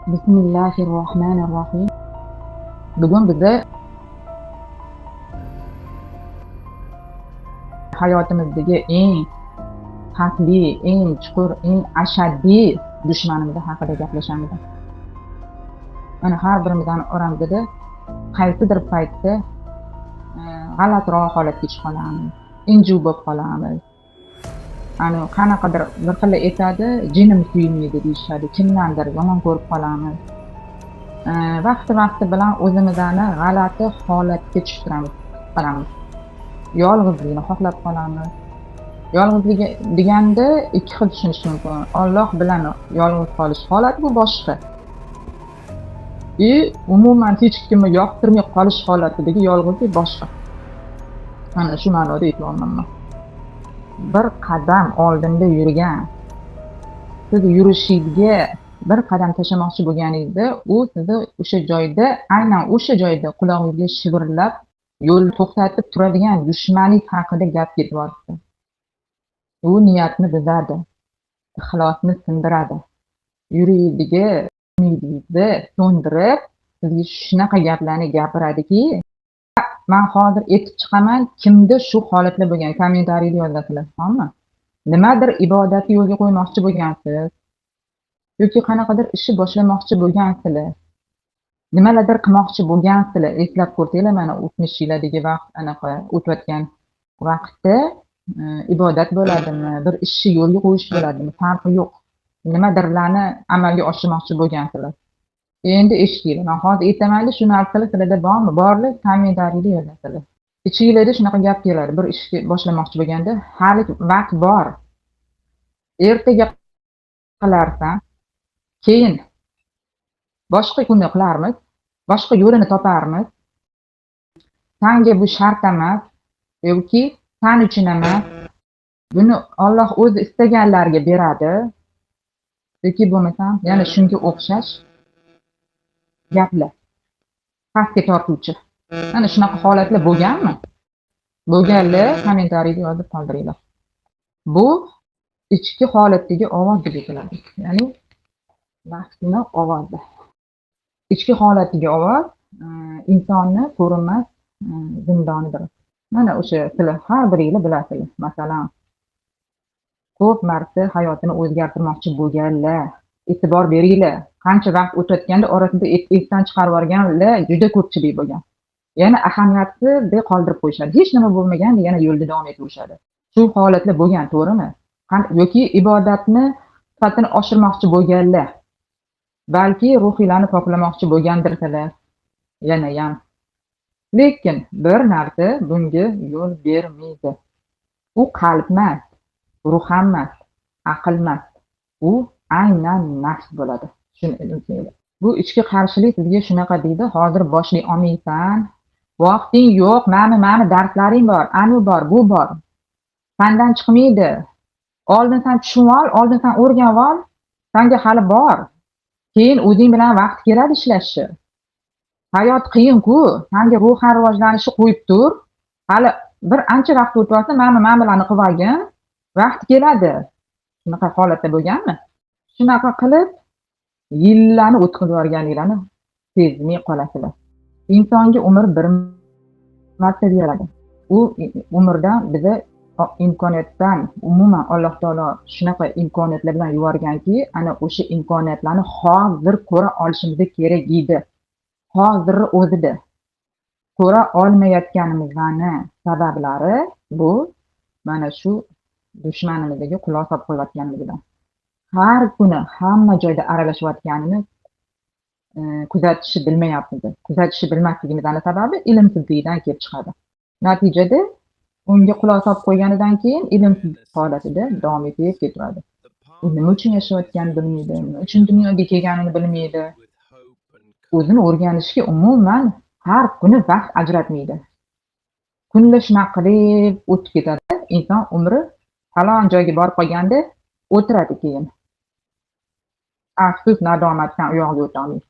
Bismillahirrohmanirrohim. Bugun biza hayotimizdagi eng xavfli, eng chuqur, eng ashaddiy dushmanimiz haqida gaplashamiz. Mana har birimizning oramizda qaysidir paytda g'alatiroq holatga tushib qolamiz, injiq bo'lib qolamiz. Ani qanaqadir bir xil aytadi, jinim kuymaydi deyishadi, kimdandir yomon ko'rib qolamiz. Vaqti-vaqti bilan o'zimizni g'alati holatga tushiramiz, qolamiz. Yolg'izlikni xohlab qolamiz. Yolg'izlik deganda ikki xil tushunish mumkin. Alloh bilan yolg'iz qolish holati bu boshqa. Umuman hech kimni yoqtirmay qolish holatidagi yolg'izlik boshqa. Mana shu ma'noda aytyapman men. Bir qadam oldinda yurgan, siz yurishingizga bir qadam tashlamoqchi bo'lganingizda, u sizni o'sha joyda, aynan o'sha joyda qulog'ingizga shivirlab, yo'l to'xtatib turadigan dushmanlik haqida gap ketyapti. U niyatni buzadi, ixlosni sindiradi. Yuragidagi umidingizni so'ndirib, sizga shunaqa gaplarni gapiradiki, men hozir aytib chiqaman, kimda shu holatlar bo'lgan, kommentariyda yozasizlar, to'g'rimi? Nimadir ibodatni yo'lga qo'ymoqchi bo'lgansiz yoki qanaqadir ishni boshlamoqchi bo'lgansizlar, nimalardir qilmoqchi bo'lgansizlar, eslab ko'rsanglar, mana o'tmish yillardagi vaqt, anaqa o'tayotgan vaqtda ibodat bo'ladimi, bir ishni yo'lga qo'yish bo'ladimi, farqi yo'q. Nimadirlarni amalga oshirmoqchi bo'lgansizlar. Endi eshitinglar, men hozir aytaman-da, shu narsalar sizlarda bormi? Borlar, kommentariyda yozasizlar. Ichinglarda shunaqa gap keladi, bir ishni boshlamoqchi bo'lganda, hali vaqt bor. Ertaga qilarsan, keyin boshqa kuni qilarmiz, boshqa yo'lini toparmiz. Sanga bu shart emas yoki san uchun emas. Buni Alloh o'zi istaganlarga beradi. Yoki bo'lmasam, yana shunga o'xshash gaplar. Pastga tortuvchi. Mana shunaqa holatlar bo'lganmi? Bo'lganlar kommentariyda yozib qoldiringlar. Bu ichki holatdagi ovoz deb aytiladi. Ya'ni nafsni ovozi. Ichki holatdagi ovoz insonni ko'rinmas zindonidir. Mana o'sha sizlar har biringlar bilasizlar. Masalan, ko'p marta hayotini o'zgartirmoqchi bo'lganlar, e'tibor beringlar. Qancha vaqt o'tayotganda orasida esdan chiqarib yuborganlar juda ko'pchilik bo'lgan. Yana ahamiyatsiz deb qoldirib qo'yishadi. Hech nima bo'lmaganda yana yo'lda davom etaverishadi. Shu holatlar bo'lgan, to'g'rimi? Yoki ibodatni sifatini oshirmoqchi bo'lganlar, balki ruhiylarni poklamoqchi bo'lgandirlar yana ham. Lekin bir narsa bunga yo'l bermaydi. U qalb emas, ruh ham emas, aql emas. U aynan nafs bo'ladi. Shuni unutmanglar. Bu ichki qarshilik sizga shunaqa deydi, hozir boshlay olmaysan, vaqting yo'q, mana darslaring bor, anu bor, bu bor. Sandan chiqmaydi. Oldin san tushunib ol, oldin san o'rganib ol, sanga hali bor. Keyin o'zing bilan vaqt keladi ishlashni. Hayot qiyin-ku, sanga ruhan rivojlanishi qo'yib tur. Hali bir ancha vaqt o'tib olsa, mana bilan qilib olgin, vaqt keladi. Shunaqa holatda bo'lganmi? Shunaqa qilib yillarni o'tkazib yuborganinglarni sezmay qolasizlar. Insonga umr bir marta beriladi. U umrdan biza imkoniyatdan, umuman Alloh taolo shunaqa imkoniyatlar bilan yuborganki, ana o'sha imkoniyatlarni hozir ko'ra olishimiz kerak edi. Hozir o'zida ko'ra olmayotganimizning sabablari bu mana shu dushmanimizga quloq solib qo'yayotganimizdan. Har kuni hamma joyda aralashayotganini kuzatishni bilmayapmiz. Kuzatishni bilmasligimizning sababi ilmsizlikdan kelib chiqadi. Natijada unga quloq solib qo'yganidan keyin ilmsiz holatida davom etib ketaveradi. U nima uchun yashayotganini bilmaydi, nima uchun dunyoga kelganini bilmaydi. O'zini o'rganishga umuman har kuni vaqt ajratmaydi. Kunda shunaqa qilib o'tib ketadi. Inson umri falon joyga borib qolganda o'tiradi keyin. Afsus, nadomatdan u yog'iga o'ta olmaydi.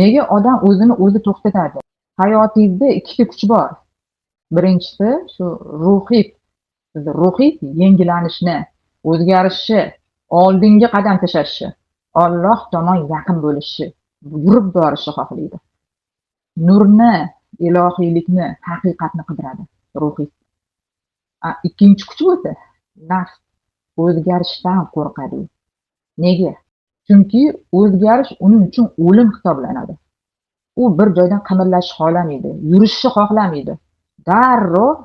Nega odam o'zini o'zi to'xtatadi? Hayotingizda ikkita kuch bor. Birinchisi shu ruhiy, ruhiy yangilanishni, o'zgarishni, oldinga qadam tashlashni. Alloh tomon yaqin bo'lishi, yurib borishni xohlaydi. Nurni, ilohiylikni, haqiqatni qidiradi ruhiy. Ikkinchi kuch bo'lsa, nafs o'zgarishdan qo'rqadi. Nega? Chunki o'zgarish uning uchun o'lim hisoblanadi. U bir joydan qimirlashni xohlamaydi, yurishni xohlamaydi. Darrov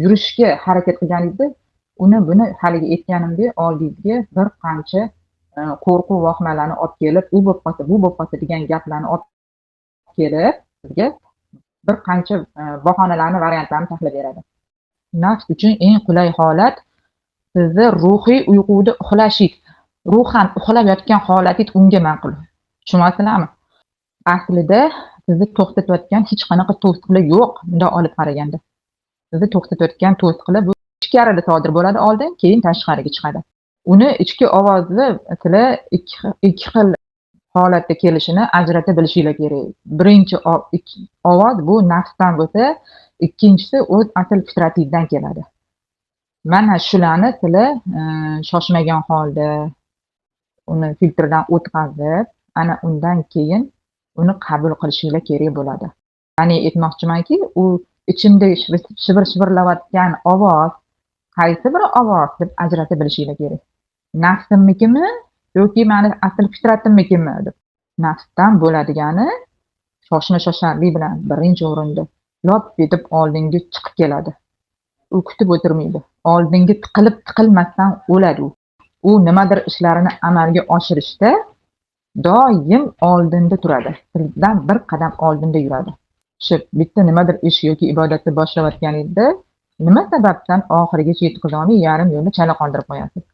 yurishga harakat qilganingizda uni buni haligi aytganimdek oldingizga bir qancha qo'rquv vahmalarni olib kelib, u bo'lib qolsa, bu bo'lib qolsa degan gaplarni olib kelib, sizga bir qancha bahonalarni, variantlarni taxlab beradi. Nafs uchun eng qulay holat sizni ruhiy uyquda uxlashingiz, ruhan uxlab yotgan holatingiz unga ma'qul. Tushunyapsizlarmi? Aslida sizni to'xtatayotgan hech qanaqa to'siqlar yo'q, bundoq olib qaraganda. Sizni to'xtatayotgan to'siqlar bu ichkarida sodir bo'ladi oldin, keyin tashqariga chiqadi. Uni ichki ovozni sizlar ikki xil holatda kelishini ajrata bilishinglar kerak. Birinchi ovoz bu nafsdan bo'lsa, ikkinchisi o'z asl fitratingizdan keladi. Mana shularni sizlar shoshmagan holda uni filtrdan o'tkazib, ana undan keyin uni qabul qilishinglar kerak bo'ladi. Ya'ni aytmoqchimanki, u ichimda shibir-shivirlayotgan ovoz qaysi bir ovoz deb ajrata bilishinglar kerak. Nafsimnikimi yoki mani asl fitratimnikimi deb. Nafsdan bo'ladigani shoshma-shosharlik bilan birinchi o'rinda lop etib oldinga chiqib keladi. U kutib o'tirmaydi. Oldinga tiqilib tiqilmasdan o'ladi u. U nimadir ishlarini amalga oshirishda doim oldinda turadi. Sizdan bir qadam oldinda yuradi. Shu bitta nimadir ish yoki ibodatni boshlayotganingizda nima sababdan oxirigacha yetkaza olmay yarim yo'lda chala qoldirib qo'yasiz?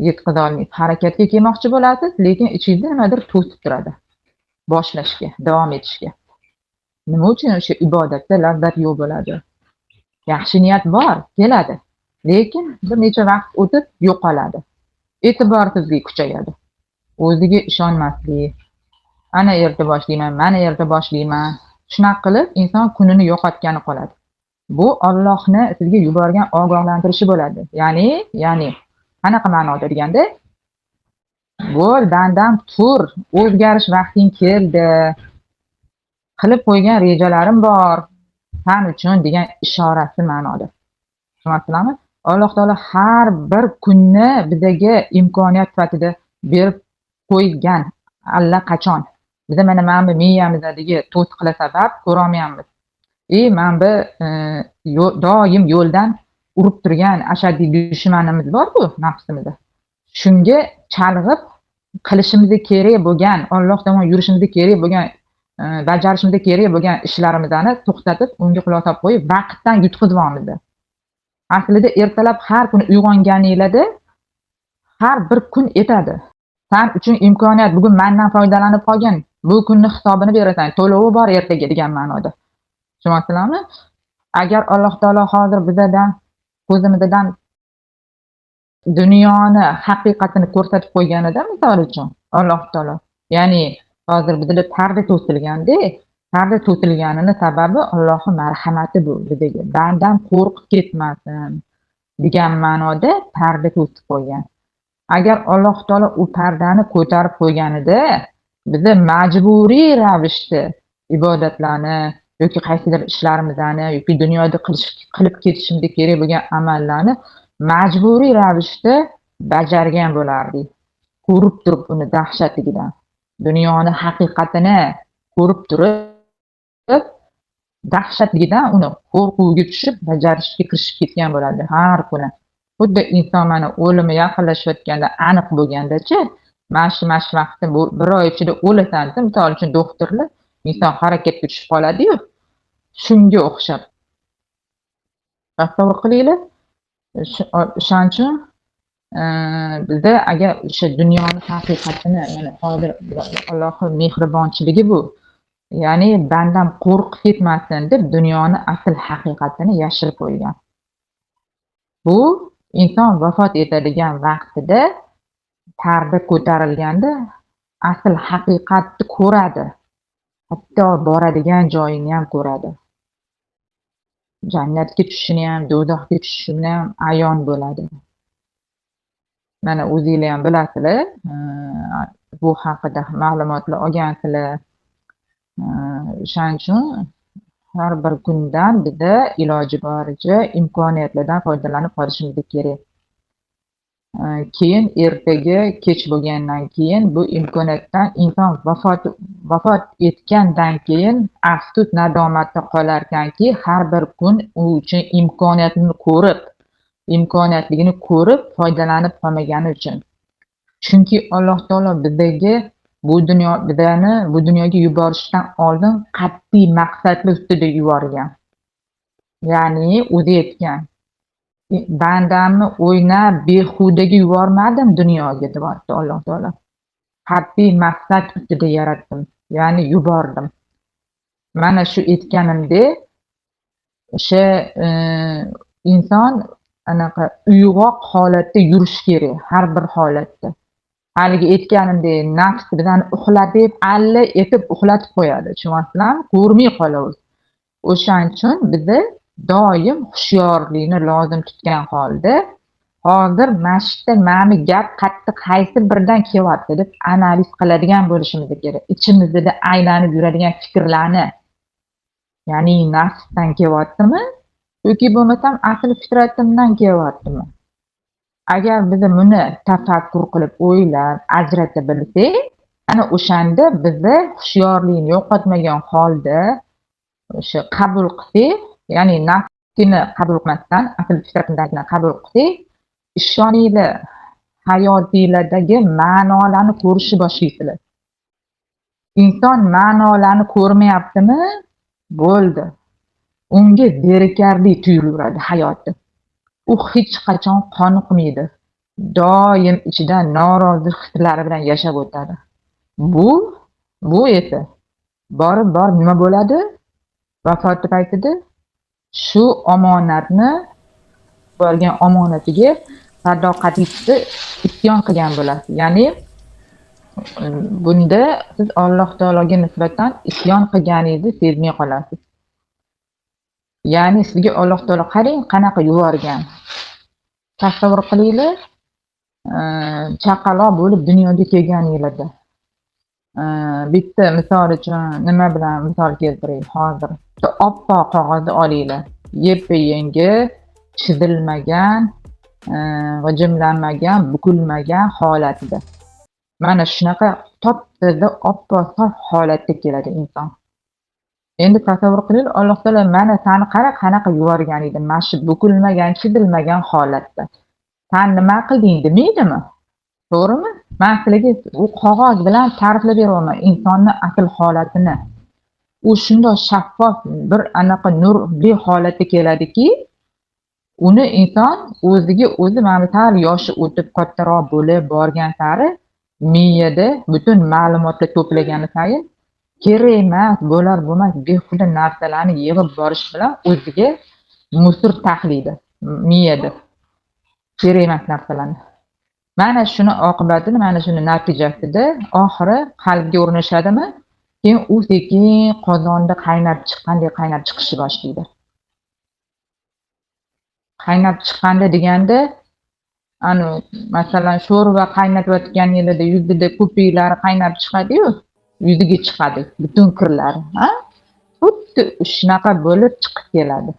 Yetkaza olmay harakatga kelmoqchi bo'lasiz, lekin ichingizda nimadir to'sib turadi boshlashga, davom etishga. Nima uchun o'sha ibodatda lazzat yo'q bo'ladi? Yaxshi niyat bor, keladi, lekin bir necha vaqt o'tib yo'qoladi. E'tiborsizlik kuchayadi. O'ziga ishonmaslik. Ana erta boshlayman, mana erta boshlayman. Shunaqa qilib inson kunini yo'qotgani qoladi. Bu Allohni sizga yuborgan ogohlantirishi bo'ladi. Ya'ni qanaqa ma'noda deganda, bo'l bandam tur, o'zgarish vaqting keldi. Qilib qo'ygan rejalarim bor, san uchun degan ishorasi ma'noda. Tushunyapsizlarmi? Alloh taolo har bir kunni bizga imkoniyat sifatida berib qo'ygan allaqachon. Biza mana bu miyamizdagi to'siqlar sabab ko'rolmayapmiz. Mana bu doim yo'ldan urib turgan ashaddiy dushmanimiz bor-ku nafsimizda. Shunga chalg'ib qilishimiz kerak bo'lgan, Alloh tomon yurishimiz kerak bo'lgan, bajarishimiz kerak bo'lgan ishlarimizni to'xtatib, unga quloq solib qo'yib, vaqtdan yutqizamiz. Aslida ertalab har kuni uyg'onganingizda har bir kun etadi. San uchun imkoniyat, bugun mendan foydalanib qolgin, bu kunni hisobini berasan, to'lovi bor ertaga degan ma'noda. Tushunyapsizlarmi? Agar Alloh taolo hozir bizadan ko'zimizdan dunyoni haqiqatini ko'rsatib qo'yganida, misol uchun Alloh taolo, ya'ni hozir bizda parda to'silganda, parda to'silganini sababi Allohning marhamati bu bizga. Bandam qo'rqib ketmasin degan ma'noda parda to'sib qo'ygan. Agar Alloh taolo u pardani ko'tarib qo'yganida, biza majburiy ravishda ibodatlarni yoki qaysidir ishlarimizni yoki dunyoda qilib ketishimiz kerak bo'lgan amallarni majburiy ravishda bajargan bo'lardik. Ko'rib turib uni dahshatligidan, dunyoni haqiqatini ko'rib turib dahshatligidan uni qo'rquvga tushib bajarishga kirishib ketgan bo'ladi har kuni. Xuddi inson mana o'limi yaqinlashayotganda aniq bo'lgandachi, mana shu vaqtda bir oy ichida o'lasan desa, misol uchun doktorlar inson harakatga tushib qoladi-yu, shunga o'xshab. Tasavvur qilinglar. O'shaning uchun bizda agar o'sha dunyoni haqiqatini mana hozir Allohning mehribonchiligi bu. Ya'ni bandam qo'rqib ketmasin deb dunyoni asl haqiqatini yashirib qo'ygan. Bu inson vafot etadigan vaqtida parda ko'tarilganda asl haqiqatni ko'radi. Hatto boradigan joyini ham ko'radi. Jannatga tushishini ham, do'zaxga tushishini ham ayon bo'ladi. Mana o'zinglar ham bilasizlar, Bu haqida ma'lumotlar olgansizlar. O'shaning uchun har bir kundan biza iloji boricha imkoniyatlardan foydalanib qolishimiz kerak. Keyin ertaga kech bo'lgandan keyin bu imkoniyatdan inson vafot etgandan keyin afsus nadomatda qolarkanki, har bir kun u uchun imkoniyatini ko'rib, imkoniyatligini ko'rib foydalanib qolmagani uchun. Chunki Alloh taolo bizaga bu dunyo bizani bu dunyoga yuborishdan oldin qat'iy maqsadli ustida yuborgan. Ya'ni o'zi aytgan: bandamni o'ynab behudaga yubormadim dunyoga, deyapti Alloh taolo. Qat'iy maqsad ustida yaratdim, ya'ni yubordim. Mana shu aytganimdek, o'sha inson anaqa uyg'oq holatda yurishi kerak har bir holatda. Haligi aytganimdek, nafs bizani uxlatib, alla etib uxlatib qo'yadi. Tushunyapsizlarmi? Ko'rmay qolamiz. O'shaning uchun biza doim hushyorlikni lozim tutgan holda, hozir mana shu yerda mana gap qattiq qaysi birdan kelyapti deb analiz qiladigan bo'lishimiz kerak. Ichimizda aylanib yuradigan fikrlarni, ya'ni nafsdan kelyaptimi yoki bo'lmasam asl fitratimdan kelyaptimi? Agar biz buni tafakkur qilib, o'ylab, ajrata bilsak, ana o'shanda biza hushyorlikni yo'qotmagan holda o'sha qabul qilsak, ya'ni nafsini qabul qilmasdan asl fitratimdan qabul qilsak, ishoninglar, hayotinglardagi ma'nolarni ko'rishni boshlaysizlar. Inson ma'nolarni ko'rmayaptimi? Bo'ldi. Unga zerikarli tuyulaveradi hayoti. U hech qachon qoniqmaydi. Doim ichida norozi hislari bilan yashab o'tadi. Bu esa borib borib nima bo'ladi? Vafoti paytida shu omonatni, bo'lgan omonatiga sadoqatlisi isyon qilgan bo'lasiz. Ya'ni bunda siz Alloh taologa nisbatan isyon qilganingizni sezmay qolasiz. Ya'ni sizga Alloh taolo qarang qanaqa yuborgan. Tasavvur qilinglar, chaqaloq bo'lib dunyoga kelganinglarda. Bitta misol uchun nima bilan misol keltiray hozir. Oppoq qog'ozni olinglar. Yep-yangi, chizilmagan, g'ijimlanmagan, bukilmagan holatida. Mana shunaqa top-toza, oppoq sof holatda keladi inson. Endi tasavvur qiling, Alloh taolo mana seni qara qanaqa yuborgan edi, mana shu bukilmagan, chizilmagan holatda. Sen nima qilding demaydimi? To'g'rimi? Men sizlarga u qog'oz bilan ta'riflab beryapman insonni asl holatini. U shundoq shaffof bir anaqa nurli holatda keladiki, uni inson o'ziga o'zi mana sal yoshi o'tib kattaroq bo'lib borgan sari miyada butun ma'lumotlar to'plagani sayin kerak emas, bo'lar bo'lmas behuda narsalarni yig'ib borish bilan o'ziga musor taxlaydi miyada. Kerak emas narsalarni. Mana shuni oqibatini, mana shuni natijasida oxiri qalbga o'rnashadimi? Keyin u sekin qozonda qaynab chiqqandek qaynab chiqishni boshlaydi. Qaynab chiqqanda deganda, ani masalan sho'rva qaynatayotganingizda yuzida ko'piklari qaynab chiqadi-yu, yuziga chiqadi butun kirlari, ha? Xuddi shunaqa bo'lib chiqib keladi.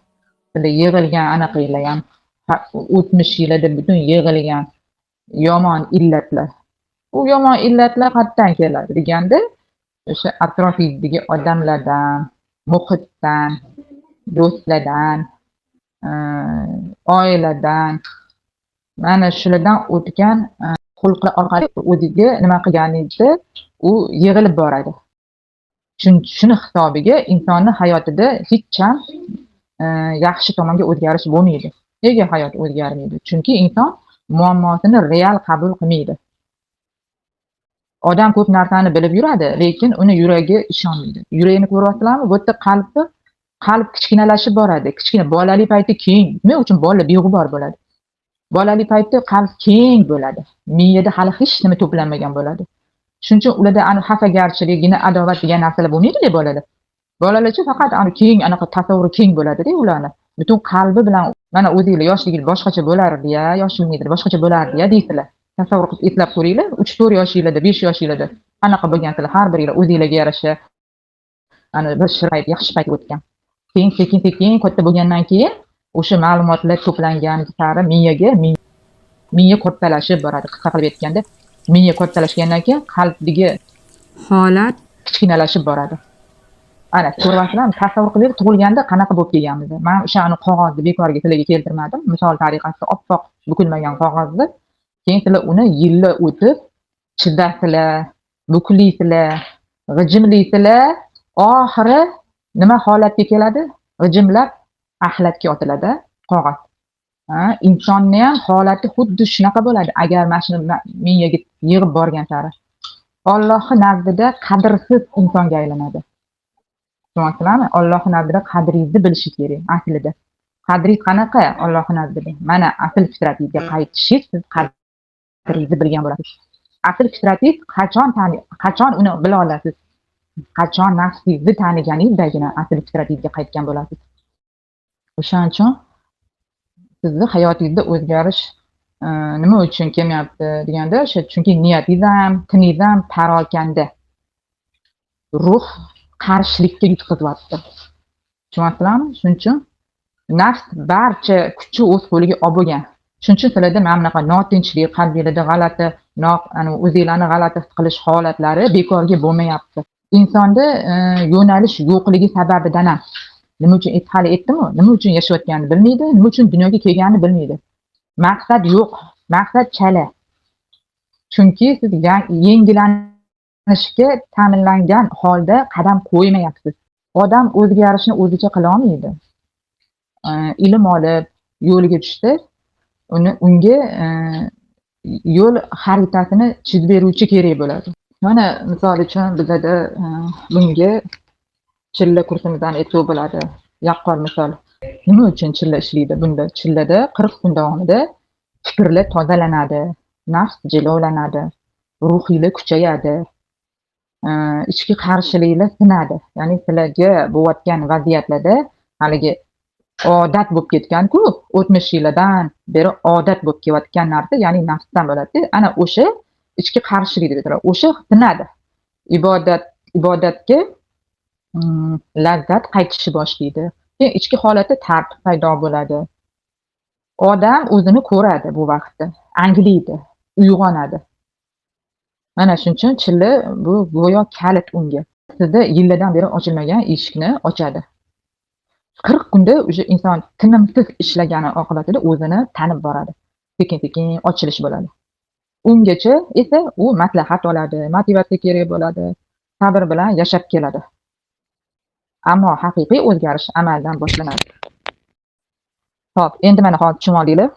Sizlar yig'ilgan anaqanglar ham, o'tmish yillarda butun yig'ilgan yomon illatlar. U yomon illatlar qayerdan keladi deganda, o'sha atrofingizdagi odamlardan, muhitdan, do'stlardan, oiladan, mana shulardan o'tgan xulqlar orqali o'ziga nima qilganingizda u yig'ilib boradi. Shuni hisobiga insonni hayotida hech ham yaxshi tomonga o'zgarish bo'lmaydi. Nega hayot o'zgarmaydi? Chunki inson muammosini real qabul qilmaydi. Odam ko'p narsani bilib yuradi, lekin uni yuragi ishonmaydi. Yuragini ko'ryapsizlarmi? Bu yerda qalb kichkinalashib boradi. Kichkina bolalik payti keng. Nima uchun bola beg'ubor bo'ladi? Bolalik paytda qalb keng bo'ladi. Miyada hali hech nima to'planmagan bo'ladi. Shuning uchun ularda ani xafagarchilik, gina adovat degan narsalar bo'lmaydi-da bolada. Bolalarcha faqat ani keng, anaqa tasavvuri keng bo'ladi-da ularni. Butun qalbi bilan mana o'zinglar yoshligingiz boshqacha bo'lardi-ya, yoshligingizda boshqacha bo'lardi-ya deysizlar. Tasavvur qilib eslab ko'ringlar, 3-4 yoshinglarda, 5 yoshinglarda qanaqa bo'lgansizlar, har biringlar o'zinglarga yarasha ana bir shirait, yaxshi payt o'tgan. Keyin sekin-sekin katta bo'lgandan keyin o'sha ma'lumotlar to'plangan sari miyaga miya kattalashib boradi. Qisqa qilib aytganda, miya kattalashgandan keyin qalbdagi holat kichkinalashib boradi. Ana, ko'ryapsizlarmi? Tasavvur qilinglar, tug'ilganda qanaqa bo'lib kelganmiz. Men o'shani qog'ozni bekorga sizlarga keltirmadim. Misol tariqasida oppoq bukilmagan qog'ozni. Keyin sizlar uni yillar o'tib chizasizlar, bukliysizlar, g'ijimlaysizlar, oxiri nima holatga keladi? G'ijimlab axlatga otiladi qog'oz. Ha, insonni ham holati xuddi shunaqa bo'ladi, agar mana shuni miyaga yig'ib borgan sari. Allohning nazdida qadrsiz insonga aylanadi. Tushunyapsizlarmi? Allohning nazdida qadringizni bilishi kerak aslida. Qadringiz qanaqa Allohning nazdida? Mana asl fitratingizga qaytishingiz, siz qadringizni bilgan bo'lasiz. Asl fitratingiz qachon uni bila olasiz? Qachon nafsingizni taniganingizdagina asl fitratingizga qaytgan bo'lasiz. O'shaning uchun sizni hayotingizda o'zgarish nima uchun kelmayapti deganda, o'sha chunki niyatingiz ham, tiningiz ham parokanda. Ruh qarshilikka yutqazyapti. Tushunyapsizlarmi? Shuning uchun nafs barcha kuchi o'z qo'liga olib bo'lgan. Shuning uchun sizlarda mana bunaqa notinchlik, qalbingizda g'alati, o'zinglarni g'alati his qilish holatlari bekorga bo'lmayapti. Insonda yo'nalish yo'qligi sababidan ham. Nima uchun hali aytdim-ku, nima uchun yashayotganini bilmaydi, nima uchun dunyoga kelganini bilmaydi. Maqsad yo'q, maqsad chala. Chunki siz yengilanishga ta'minlangan holda qadam qo'ymayapsiz. Odam o'zgarishni o'zicha qila olmaydi. Ilm olib yo'lga tushdi, unga yo'l xaritasini chizib beruvchi kerak bo'ladi. Mana misol uchun bizada bunga chilla kursimizdan aytsa bo'ladi. Yaqqol misol. Nima uchun chilla ishlaydi bunda? Chillada 40 kun davomida fikrlar tozalanadi, nafs jilovlanadi, ruhiylik kuchayadi, ichki qarshiliklar sinadi. Ya'ni sizlarga bo'layotgan vaziyatlarda haligi odat bo'lib ketgan-ku, o'tmish yillardan beri odat bo'lib kelayotgan narsa, ya'ni nafsdan bo'ladi. Ana o'sha ichki qarshilik deb aytiladi. O'sha sinadi. Ibodatga lazzat qaytishni boshlaydi. Keyin ichki holatda tartib paydo bo'ladi. Odam o'zini ko'radi bu vaqtda, anglaydi, uyg'onadi. Mana shuning uchun chilla bu go'yo kalit unga. Sizda yillardan beri ochilmagan eshikni ochadi. 40 kunda o'sha inson tinimsiz ishlagani oqibatida o'zini tanib boradi. Sekin-sekin ochilish bo'ladi. Ungacha esa u maslahat oladi, motivatsiya kerak bo'ladi, sabr bilan yashab keladi. Ammo haqiqiy o'zgarish amaldan boshlanadi. Xo'p, endi mana hozir tushunib oldinglar.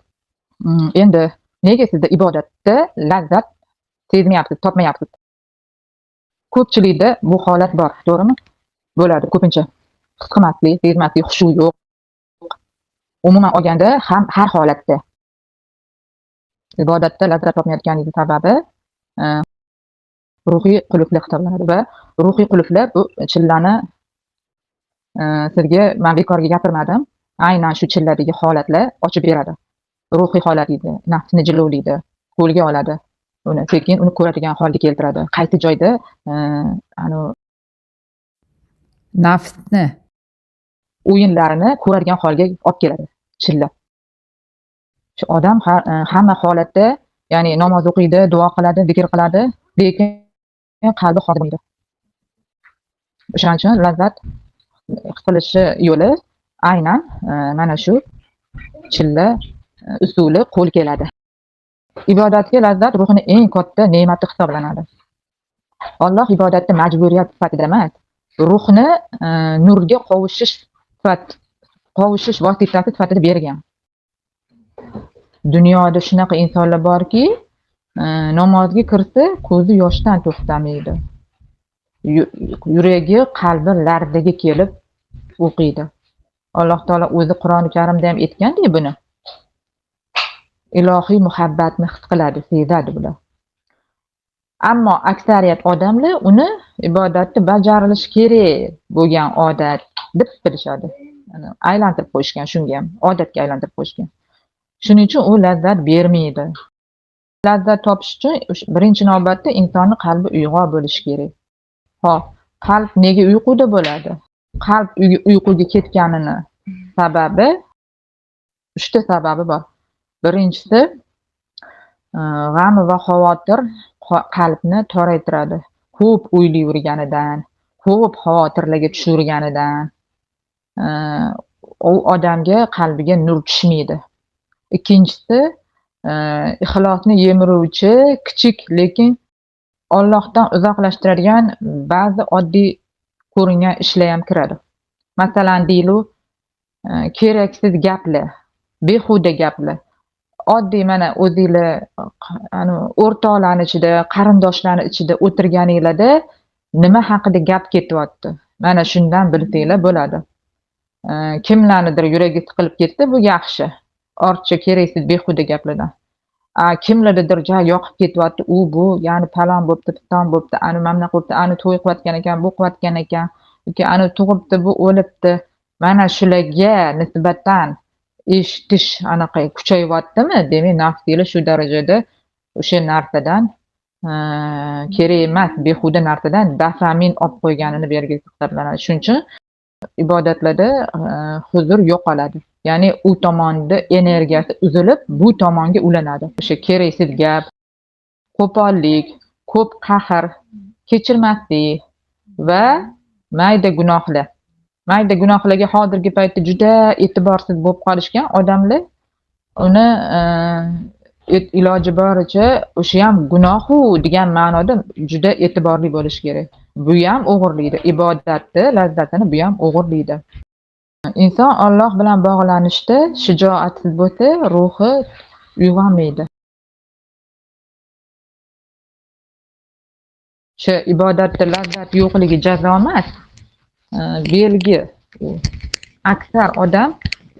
Endi nega sizda ibodatda lazzat sezmayapsiz, topmayapsiz? Ko'pchilikda bu holat bor, to'g'rimi? Bo'ladi ko'pincha. His qilmaslik, sezmaslik, xushu yo'q. Umuman olganda ham har holatda ibodatda lazzat topmayotganingiz sababi ruhiy qulflar hisoblanadi va ruhiy qulflar bu chillani sizga men bekorga gapirmadim. Aynan shu chilladagi holatlar ochib beradi. Ruhiy holatingizni, nafsni jilovlaydi, qo'lga oladi. Uni sekin uni ko'radigan holga keltiradi. Qaysi joyda nafsni o'yinlarini ko'radigan holga olib keladi chilla. Shu odam hamma holatda, ya'ni namoz o'qiydi, duo qiladi, zikr qiladi, lekin qalbi xoli bo'lmaydi. O'shaning uchun lazzat his qilishi yo'li aynan mana shu chilla usuli qo'l keladi. Ibodatga lazzat ruhini eng katta ne'mati hisoblanadi. Alloh ibodatni majburiyat sifatida emas, ruhni nurga qovushish vositasi sifatida bergan. Dunyoda shunaqa insonlar borki, namozga kirsa ko'zi yoshdan to'xtamaydi. Yuragi, qalbi larzaga kelib o'qiydi. Alloh taolo o'zi Qur'oni Karimda ham aytgan-ku buni. Ilohiy muhabbatni his qiladi, sezadi bular. Ammo aksariyat odamlar uni ibodatni bajarilishi kerak bo'lgan odat deb bilishadi. Ya'ni aylantirib qo'yishgan, shunga ham odatga aylantirib qo'yishgan. Shuning uchun u lazzat bermaydi. Lazzat topish uchun birinchi navbatda insonni qalbi uyg'oq bo'lishi kerak. Xo'p, qalb nega uyquda bo'ladi? Qalb uyquga ketganini sababi 3 ta sababi bor. Birinchisi, g'am va xavotir qalbni toraytiradi. Ko'p o'ylayverganidan, ko'p xavotirlarga tushaverganidan u odamga qalbiga nur tushmaydi. Ikkinchisi, ixlosni yemiruvchi kichik, lekin Allohdan uzoqlashtiradigan ba'zi oddiy ko'ringan ishlar ham kiradi. Masalan, deylik, keraksiz gaplar, behuda gaplar. Oddiy mana o'zinglar o'rtoqlarning ichida, qarindoshlarning ichida o'tirganinglarda nima haqida gap ketyapti? Mana shundan bilsanglar bo'ladi. Kimlarnidir yuragi siqilib ketdi, bu yaxshi. Ortiqcha keraksiz behuda gaplardan. Kimlardir ja yoqib ketyapti, u bu, ya'ni palon bo'pti, piston bo'pti, ani mana bo'pti, ani to'y qilayotgan ekan, bu qilayotgan ekan, yoki ani tug'ibdi, bu o'libdi. Mana shularga nisbatan eshitish anaqa kuchayyaptimi? Demak, nafsinglar shu darajada o'sha narsadan kerak emas, behuda narsadan dopamin olib qo'yganini belgisi hisoblanadi. Shuning uchun ibodatlarda huzur yo'qoladi. Ya'ni u tomonda energiyasi uzilib, bu tomonga ulanadi. O'sha keraksiz gap, qo'pollik, ko'p qahr, kechirmaslik va mayda gunohlar. Mayda gunohlarga hozirgi paytda juda e'tiborsiz bo'lib qolishgan odamlar, uni iloji boricha o'sha ham gunohu degan ma'noda juda e'tiborli bo'lish kerak. Bu ham o'g'irlaydi, ibodatni lazzatini bu ham o'g'irlaydi. Inson Alloh bilan bog'lanishda shijoatsiz bo'lsa, ruhi uyg'onmaydi. O'sha ibodatda lazzat yo'qligi jazo emas, belgi. Aksar odam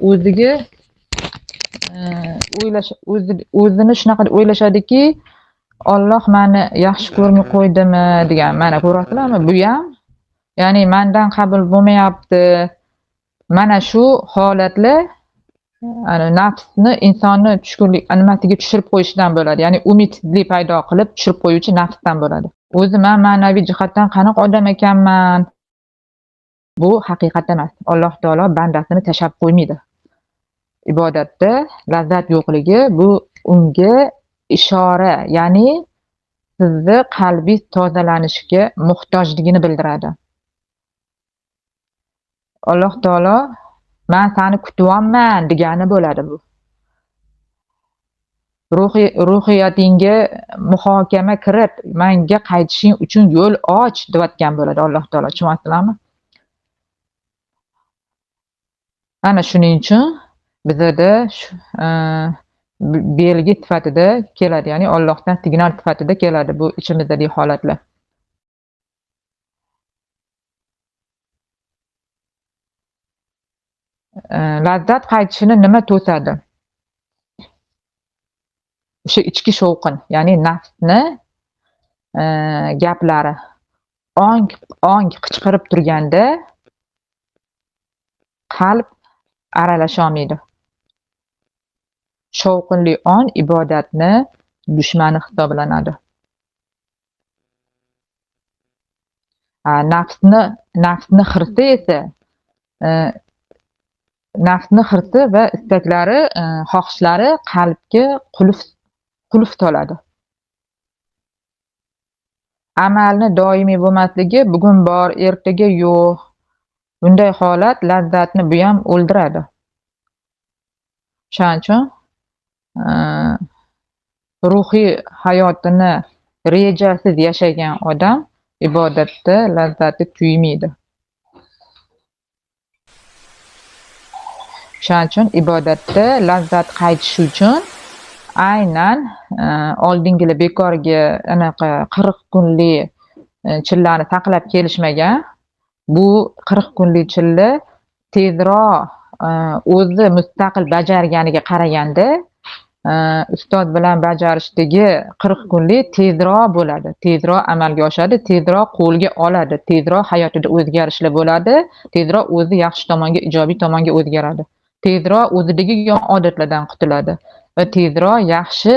o'ziga o'zini shunaqa o'ylashadiki, Alloh meni yaxshi ko'rmay qo'ydimi degan. Mana ko'rasizlarmi? Bu ham, ya'ni mendan qabul bo'lmayapti. Mana shu holatlar nafsni, insonni tushkunlik nimasiga tushirib qo'yishidan bo'ladi. Ya'ni umidsizlik paydo qilib tushirib qo'yuvchi nafsdan bo'ladi. O'zi men ma'naviy jihatdan qanaqa odam ekanman? Bu haqiqat emas. Alloh taolo bandasini tashlab qo'ymaydi. Ibodatda lazzat yo'qligi bu unga ishora, ya'ni sizni qalbi tozalanishiga muhtojligini bildiradi. Alloh taolo men seni kutyapman degani bo'ladi bu. Ruhiyatingga muhokama kirib, menga qaytishing uchun yo'l och deyotgan bo'ladi Alloh taolo. Tushunyapsizlarmi? Ana shuning uchun bizada belgi sifatida keladi, ya'ni Allohdan signal sifatida keladi bu ichimizdagi holatlar. Lazzat qaytishini nima to'sadi? O'sha ichki shovqin, ya'ni nafsni gaplari. Ong qichqirib turganda qalb aralasha olmaydi. Shovqinli ong ibodatni dushmani hisoblanadi. Nafsni hirsi esa nafsni hirsi va istaklari, xohishlari qalbga qulf soladi. Amalni doimiy bo'lmasligi, bugun bor, ertaga yo'q. Bunday holat lazzatni bu ham o'ldiradi. Shuning uchun ruhiy hayotini rejasiz yashagan odam ibodatda lazzatni tuymaydi. Shuning uchun ibodatda lazzat qaytishi uchun aynan oldingilar bekorga anaqa 40 kunlik chillani saqlab kelishmagan. Bu 40 kunlik chilla tezroq o'zi mustaqil bajarganiga qaraganda ustoz bilan bajarishdagi 40 kunlik tezroq bo'ladi, tezroq amalga oshadi, tezroq qo'lga oladi, tezroq hayotida o'zgarishlar bo'ladi, tezroq o'zi yaxshi tomonga, ijobiy tomonga o'zgaradi, tezroq o'zidagi yomon odatlardan qutuladi va tezroq yaxshi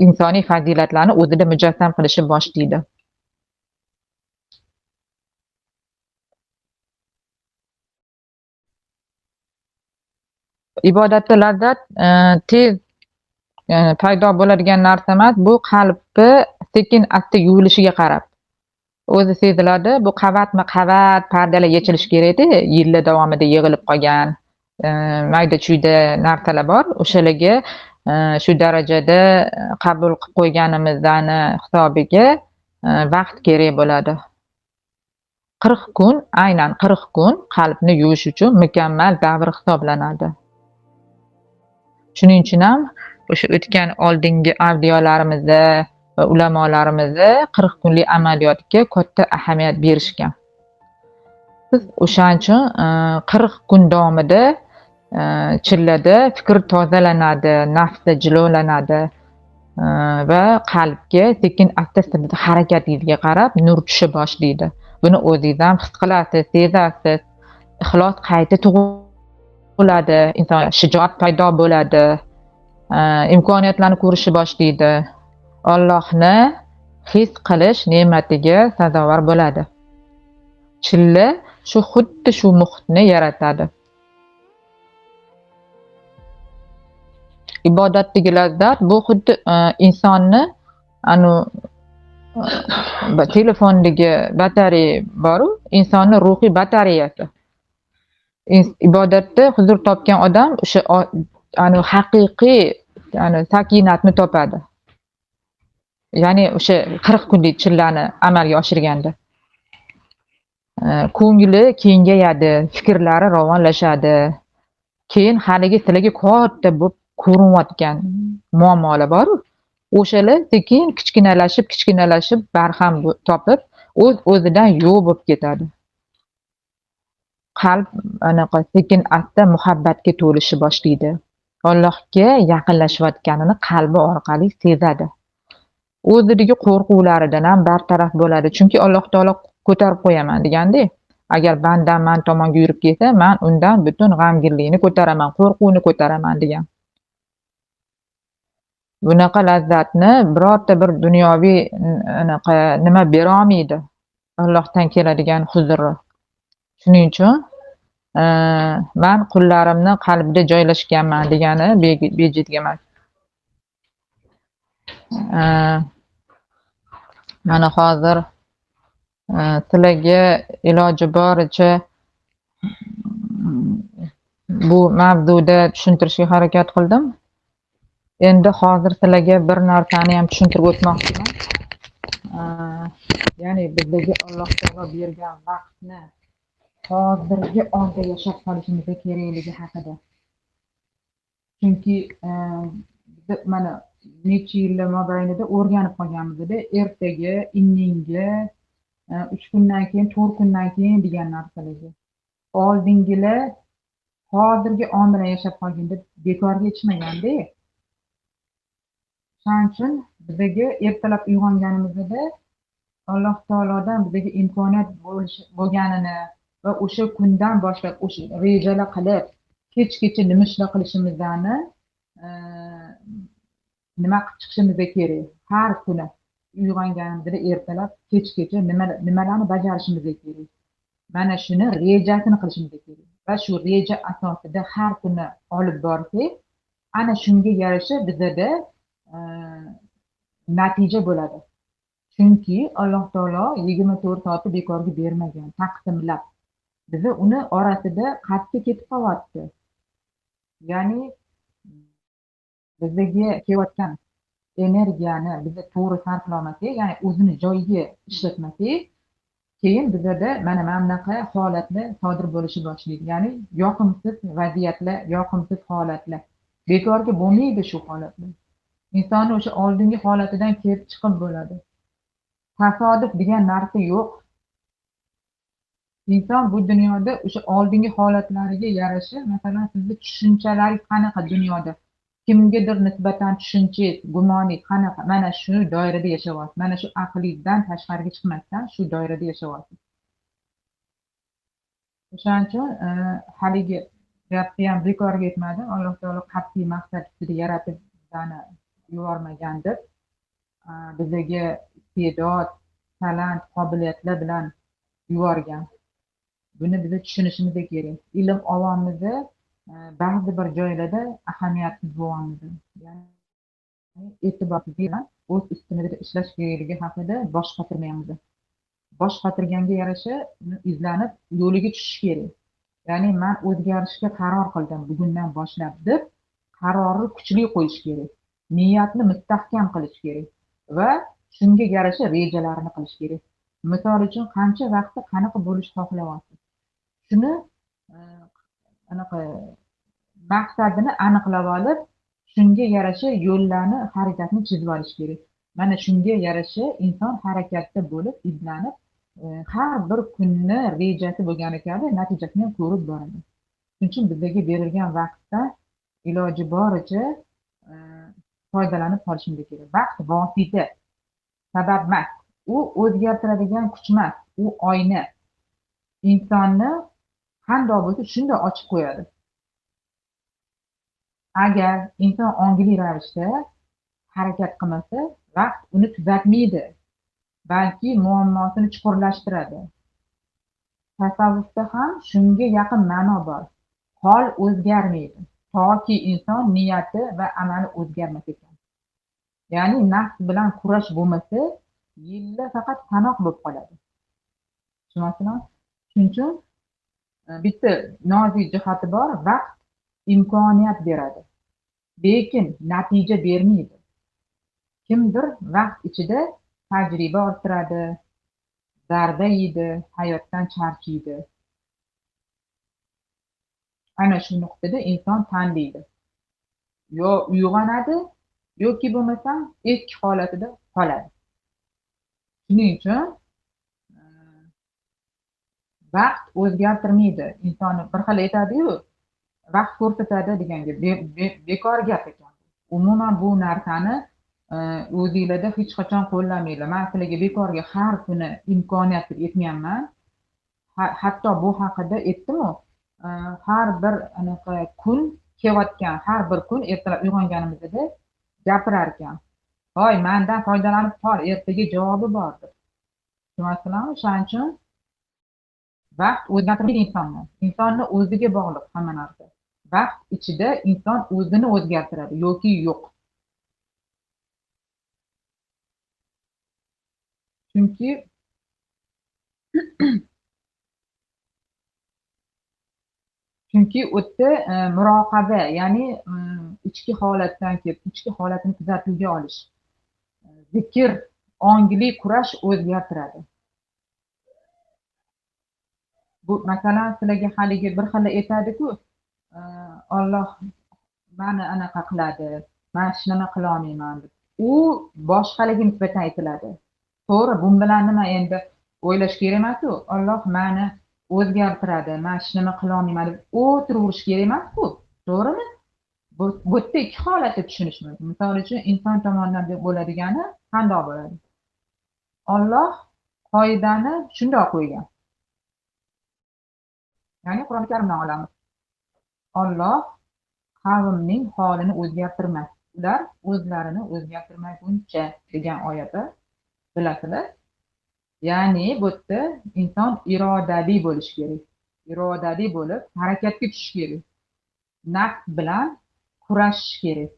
insoniy fazilatlarni o'zida mujassam qilishni boshlaydi. Ibodatda lazzat tez paydo bo'ladigan narsa emas, bu qalbni sekin asta yuvilishiga qarab o'zi seziladi. Bu qavatma-qavat pardalar yechilishi kerak edi, yillar davomida yig'ilib qolgan mayda-chuyda narsalar bor. O'shalarga shu darajada qabul qilib qo'yganimizdan hisobiga vaqt kerak bo'ladi. 40 kun, aynan 40 kun qalbni yuvish uchun mukammal davr hisoblanadi. Shuning uchun ham o'sha o'tgan oldingi avliyolarimizda va ulamolarimizda 40 kunlik amaliyotga katta ahamiyat berishgan. Biz o'shaning uchun 40 kun davomida chillada fikr tozalanadi, nafsda jilolanadi va qalbga sekin asta harakatingizga qarab nur tusha boshlaydi. Buni o'zingiz ham his qilasiz, sezasiz. Ixlos qayta tug'iladi, inson shijoat paydo bo'ladi, imkoniyatlarni ko'rishni boshlaydi. Allohni his qilish ne'matiga sazovor bo'ladi. Chilla shu xuddi shu muhitni yaratadi. Ibodatdagi lazzat bu xuddi insonni telefondagi batareya boru, insonni ruhiy batareyasi. Ibodatda huzur topgan odam o'sha haqiqiy sakinatni topadi. Ya'ni o'sha 40 kunlik chillani amalga oshirganda ko'ngli kengayadi, fikrlari ravonlashadi. Keyin haligi sizlarga katta bo'lib ko'rinayotgan muammolar bor, o'shalar sekin kichkinalashib, kichkinalashib barham topib, o'z-o'zidan yo'q bo'lib ketadi. Qalb anaqa sekin asta muhabbatga to'lishni boshlaydi. Allohga yaqinlashayotganini qalbi orqali sezadi. O'zidagi qo'rquvlaridan ham bartaraf bo'ladi. Chunki Alloh taolo ko'tarib qo'yaman deganda, agar bandam man tomonga yurib kelsa, men undan butun g'amginlikni ko'taraman, qo'rquvni ko'taraman degan. Bunaqa lazzatni birorta bir dunyoviy anaqa nima bera olmaydi. Allohdan keladigan huzurni. Shuning uchun men qullarimni qalbida joylashganman degani bejizga emas. Mana hozir sizlarga iloji boricha bu mavzuda tushuntirishga harakat qildim. Endi hozir sizlarga bir narsani ham tushuntirib o'tmoqchiman. Ya'ni bizga Alloh taolo bergan vaqtni hozirgi onda yashab qolishimiz kerakligi haqida. Chunki biz mana necha yillar mobaynida o'rganib qolganmizda, ertaga, indinga, 3 kundan keyin, 4 kundan keyin degan narsalarga. Oldingilar hozirgi on bilan yashab qolgin deb bekorga aytishmaganda. Shuning uchun bizga ertalab uyg'onganimizda Alloh taolodan bizga imkoniyat bo'lganini va o'sha kundan boshlab o'sha rejalar qilib, kechgacha nima ishlar qilishimizni nima qilib chiqishimiz kerak. Har kuni uyg'onganimizda ertalab kechgacha nimalarni bajarishimiz kerak. Mana shuni rejasini qilishimiz kerak va shu reja asosida har kuni olib borsak, ana shunga yarasha bizada natija bo'ladi. Chunki Alloh taolo 24 soatni bekorga bermagan, taqsimlab. Biza uni orasida qatga ketib qolyapti. Ya'ni bizga kelayotgan energiyani biza to'g'ri sarflamasak, ya'ni o'zini joyiga ishlatmasak, keyin bizada mana bunaqa holatlar sodir bo'lishi boshlaydi. Ya'ni yoqimsiz vaziyatlar, yoqimsiz holatlar. Bekorga bo'lmaydi shu holatlar. Insonni o'sha oldingi holatidan kelib chiqib bo'ladi. Tasodif degan narsa yo'q. Inson bu dunyoda o'sha oldingi holatlariga yarasha, masalan, sizni tushunchalaringiz qanaqa dunyoda, kimgadir nisbatan tushunchangiz, gumoningiz qanaqa, mana shu doirada yashayapsiz. Mana shu aqlingizdan tashqariga chiqmasdan shu doirada yashayapsiz. O'shaning uchun haligi gapni ham bekorga aytmadim. Alloh taolo qat'iy maqsad ustida yaratib bizani yubormagan deb, bizaga iste'dod, talant, qobiliyatlar bilan yuborgan. Buni biz tushunishimiz kerak. Ilm olamizda ba'zi bir joylarda ahamiyatsiz bo'lamiz. Ya'ni e'tiborsiz bilan o'z ustimizda ishlash kerakligi haqida bosh qotirmaymiz. Bosh qotirganga yarasha izlanib yo'liga tushish kerak. Ya'ni men o'zgarishga qaror qildim bugundan boshlab deb qarorni kuchli qo'yish kerak. Niyatni mustahkam qilish kerak va shunga yarasha rejalarni qilish kerak. Misol uchun qancha vaqtda qanaqa bo'lish xohlayapsiz? Shuni anaqa maqsadini aniqlab olib, shunga yarasha yo'llarni, harakatni chizib olish kerak. Mana shunga yarasha inson harakatda bo'lib, izlanib, har bir kunni rejasi bo'lgani kabi natijasini ham ko'rib boradi. Shuning uchun bizga berilgan vaqtda iloji boricha foydalanib qolishimiz kerak. Vaqt vosita, sabab emas. U o'zgartiradigan kuch emas, u oyna. Insonni qanday bo'lsa shunday ochib qo'yadi. Agar inson ongli ravishda harakat qilmasa, vaqt uni tuzatmaydi, balki muammosini chuqurlashtiradi. Tasavvufda ham shunga yaqin ma'no bor. Hol o'zgarmaydi, toki inson niyati va amali o'zgarmas ekan. Ya'ni nafs bilan kurash bo'lmasa, yillar faqat sanoq bo'lib qoladi. Tushunasizmi? Shuning uchun bitta nozik jihati bor, vaqt imkoniyat beradi, lekin natija bermaydi. Kimdir vaqt ichida tajriba orttiradi, zarba yeydi, hayotdan charchaydi. Ana shu nuqtada inson tanlaydi. Yo uyg'onadi, yoki bo'lmasam eski holatida qoladi. Shuning uchun vaqt o'zgartirmaydi. Insonni bir xil aytadi-yu, vaqt ko'rsatadi deganga bekor gap ekan. Umuman bu narsani o'zinglarda hech qachon qo'llamanglar. Men sizlarga bekorga har kuni imkoniyat deb aytmayapman. Hatto bu haqida aytdim-ku, har bir anaqa kun kelayotgan, har bir kun ertalab uyg'onganimizda gapirar ekan. Voy, mendan foydalanib qol, ertaga javobi bor deb. Tushunasizlarmi? Shuning uchun vaqt o'zgartirmaydi insonni. Insonni o'ziga bog'liq hamma narsa. Vaqt ichida inson o'zini o'zgartiradi yoki yo'q. Chunki u yerda muroqaba, ya'ni ichki holatdan kelib, ichki holatini kuzatuvga olish, zikr, ongli kurash o'zgartiradi. Bu masalan sizlarga haligi bir xil aytadi-ku, Alloh meni anaqa qiladi, men hech nima qila olmayman deb. U boshqalarga nisbatan aytiladi. To'g'ri, bu bilan nima endi o'ylash kerak emas-ku, Alloh meni o'zgartiradi, men hech nima qila olmayman deb o'tiraverish kerak emas-ku, to'g'rimi? Bu yerda ikki holatda tushunish mumkin. Misol uchun inson tomonidan bo'ladigani qandoq bo'ladi? Alloh qoidani shundoq qo'ygan. Ya'ni Qur'oni Karimdan olamiz. Alloh qavmning holini o'zgartirmas, ular o'zlarini o'zgartirmaguncha degan oyatni bilasizlar. Ya'ni bu yerda inson irodali bo'lishi kerak. Irodali bo'lib harakatga tushish kerak. Nafs bilan kurashish kerak.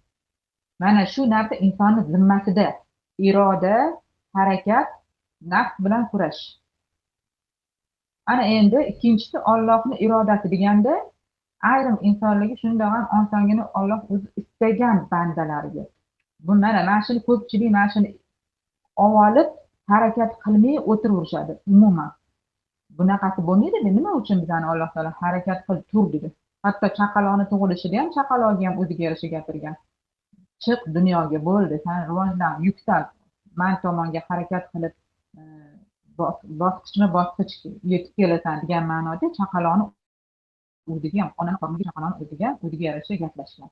Mana shu narsa insonning zimmasida. Iroda, harakat, nafs bilan kurash. Ana endi ikkinchisi Allohning irodasi deganda ayrim insonlarga shundoq ham osongina Alloh o'zi istagan bandalariga. Bu mana shuni ko'pchilik mana shuni olib harakat qilmay o'tiraverishadi umuman. Bunaqasi bo'lmaydi. Nima uchun bizani Alloh taolo harakat qil tur dedi. Hatto chaqaloqni tug'ilishida ham chaqaloqga ham o'ziga yarasha gapirgan. Chiq dunyoga, bo'ldi, sen rivojlan, yuksal, man tomonga harakat qilib bosqichma-bosqich yetib kelasan degan ma'noda chaqaloqni o'ziga ham, onani qorniga chaqaloqni o'ziga yarasha gaplashgan.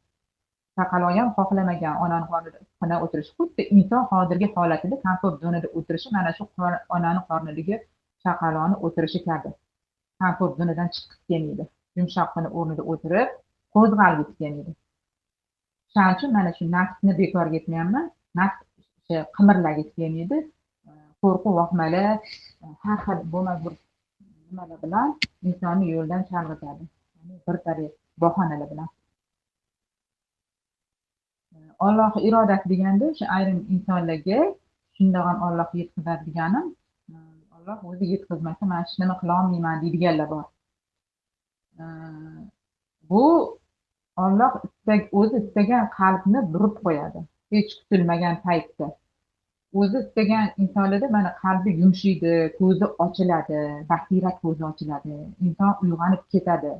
Chaqaloq ham xohlamagan onani qornida issiqqina o'tirish, xuddi inson hozirgi holatida komfort zonada o'tirishi mana shu onani qornidagi chaqaloqni o'tirishi kabi. Komfort zonadan chiqib kelmaydi. Yumshoqqina o'rnida o'tirib, qo'zg'algisi kelmaydi. Shuning uchun mana shu nafsni bekorga aytmayapman. Nafs qimirlagisi kelmaydi. Qo'rquv, vahmalar, har xil bo'lmas bir nimalar bilan insonni yo'ldan chalg'itadi. Ya'ni bir tariq bahonalar bilan. Alloh irodasi deganda o'sha ayrim insonlarga shundoq ham Alloh yetkazadi deganim, Alloh o'zi yetkazmasa men hech nima qila olmayman deydiganlar bor. Bu Alloh o'zi istagan qalbni burib qo'yadi. Hech kutilmagan paytda. O'zi istagan insonlarda mana qalbi yumshaydi, ko'zi ochiladi, basirat ko'zi ochiladi. Inson uyg'onib ketadi.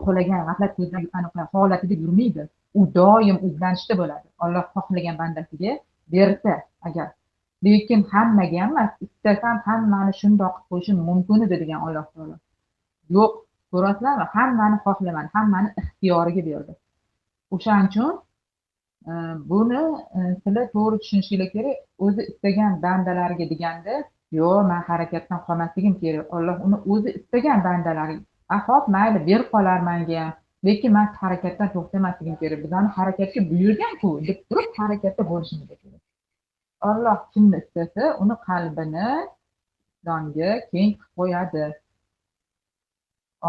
Uxlagan, g'aflat ko'zidan aniq holatida yurmaydi. U doim izlanishda bo'ladi. Alloh xohlagan bandasiga bersa agar. Lekin hammaga emas, istasam hammani shundoq qilib qo'yishim mumkin edi degan Alloh taolo. Yo'q, ko'rasizlarmi? Hammani xohlamadi, hammani ixtiyoriga berdi. O'shaning uchun buni sizlar to'g'ri tushunishinglar kerak. O'zi istagan bandalariga deganda, yo'q, men harakatdan qolmasligim kerak. Alloh uni o'zi istagan bandalariga, "A, xo'p, mayli, berib qolar menga, lekin men harakatdan to'xtamasligim kerak. Bizani harakatga buyurgan-ku" deb turib harakatda bo'lishimiz kerak. Alloh kimni istasa, uni qalbini islomga keng qilib qo'yadi.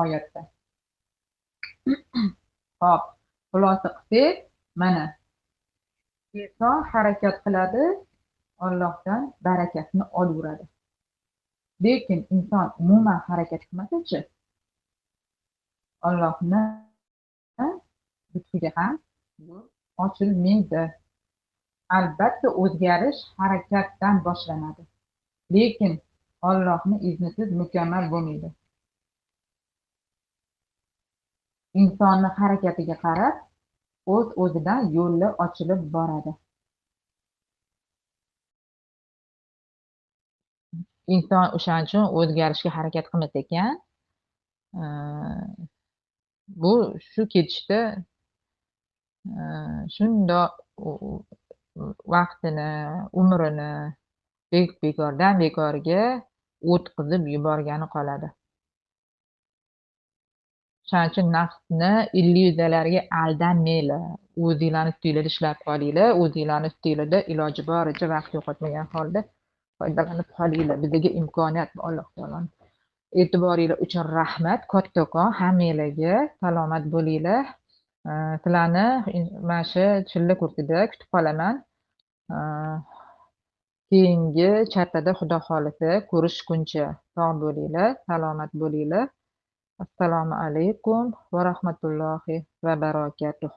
Oyatda. Xo'p, xulosa qilsak, mana inson harakat qiladi, Allohdan barakatni olaveradi. Lekin inson umuman harakat qilmasa-chi, Allohni lutfiga ham yo'l ochilmaydi. Albatta o'zgarish harakatdan boshlanadi. Lekin Allohning iznisiz mukammal bo'lmaydi. Insonni harakatiga qarab o'z-o'zidan yo'llar ochilib boradi. Inson o'shaning uchun o'zgarishga harakat qilmas ekan, bu shu ketishda shundoq vaqtini, umrini bekordan bekorga o'tkazib yuborgani qoladi. Shuning uchun nafsni illyuziyalarga aldanmanglar. O'zinglarni ustinglarda ishlab qolinglar, o'zinglarni ustinglarda iloji boricha vaqt yo'qotmagan holda foydalanib qolinglar. Bizga imkoniyat Alloh taoloning. E'tiboringlar uchun rahmat kattakon hammanglarga, salomat bo'linglar. Sizlarni mana shu chilla kursida kutib qolaman. Keyingi chatda Xudo xolisa ko'rishguncha sog' bo'linglar, salomat bo'linglar. Assalomu alaykum va rahmatullohi va barakatuh.